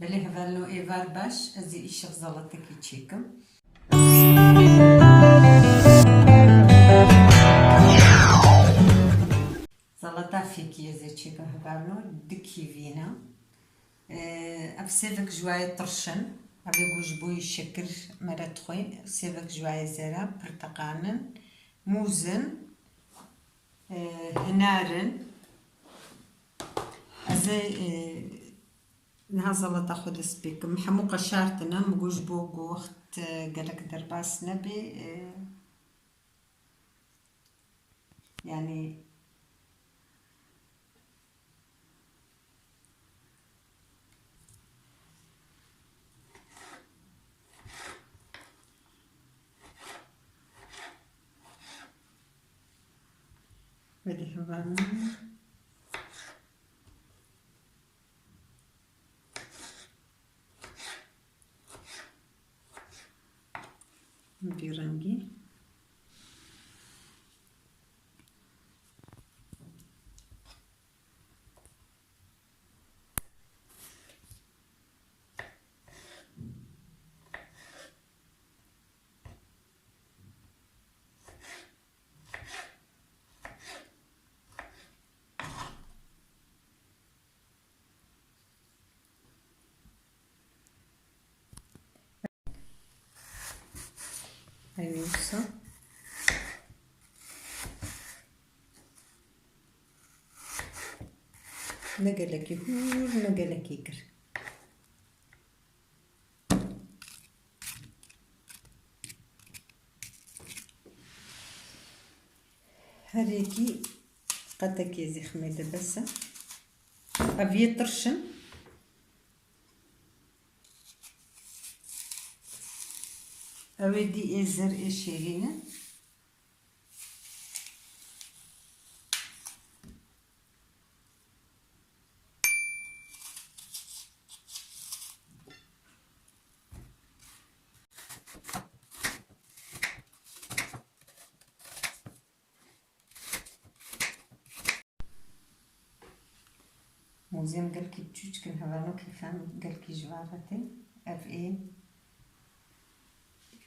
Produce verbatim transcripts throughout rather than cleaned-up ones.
Belê hevalno, êvar baş, ez ê îşev zalatekî çêkim. Zalata fêkî ez ê çêkim hevalno, du kîvî ne. Ev sêvek ji wayê tirş in. Ev ê ku ji bo şekir me re dixwe, sêvek ji wayê zera, pirteqan in, mûz in, e, hinar in. Ez ê, e, niha zalata xwe dest pê kim. Hemû qeşartine, min got ji bo ku wext, e, gelek derbas nebe, e, yanî Belê hevalno. Vî rengî. Ew ê wisa ne gelekî hûr, ne gelekî kir. Her yekî qetekê zîxmê de bes e. Ev yê tirş in. Ew ê dî ê zer ê şêrîn in. Mûzên gelkî çûçik in, hevalno kêfan gelkî ji van re tê. Ev ê,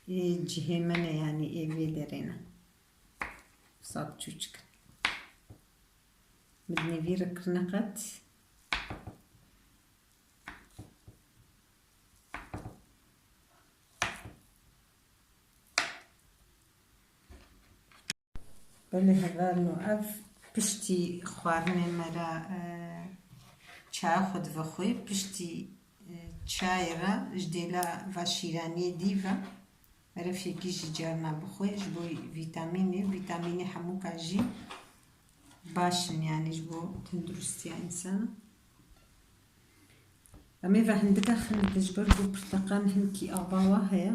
ê cihê me ne, yanî ê vê derê ne. Sap çûçik in. Min nêvî re kirine qet. Belê hevalno, ev piştî xwarinê me re, e, çaya xwe divexwe, piştî, e, çayê re ji dêla va şîraniyê dî ve. Merefekî jî carna bixwe ji bo vîtamînê. Vîtamînê hemûka jî baş in, yanî ji bo tenduristiya însana. Em ê ve hindika xin bidin ji ber ku pirteqan hinkî ava wa heye.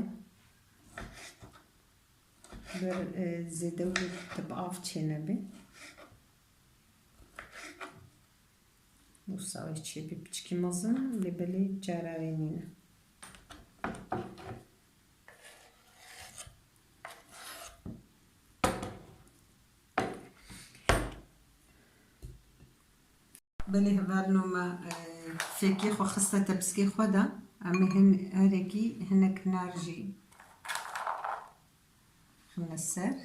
Ber, e, zêde wê tu bi av çênebe. Wisa wê çêbî piçkî mezin, lê belê cara wê nîne. Belê hevalno me, e, fêkê xwe xiste tepsikê xwe de. Em ê hin herekî hinek nar jî xine ser.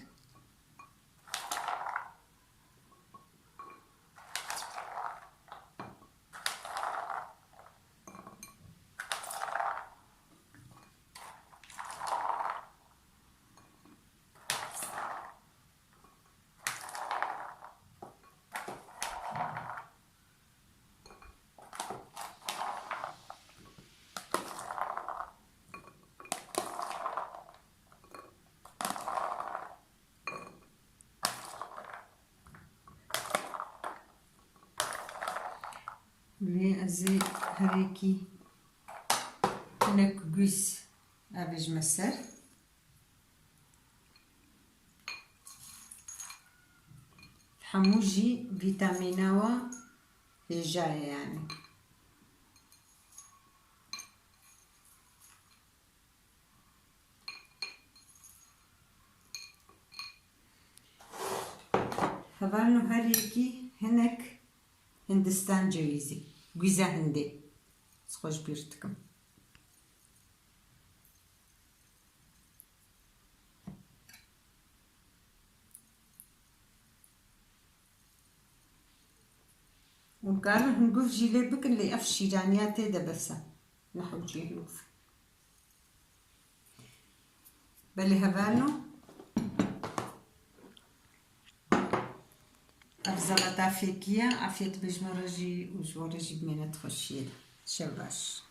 Lê ez ê herekî hinek gûz avêjime ser. Hemû jî vîtamîna wa hêja ye, yanî. Hevalno her yekî hinek Hindistan cewîzî, gûza Hindê. xwe ji bîr dikim. Hûn karin hingûv jî lê bikin, lê ev şîraniya tê de bes e. Nehewciyê hingûv. Belê hevalno. Ev zelata fêkî ye. Afiyet be ji me re jî û ji we re jî bimêne di xweşiyê de. Şev baş.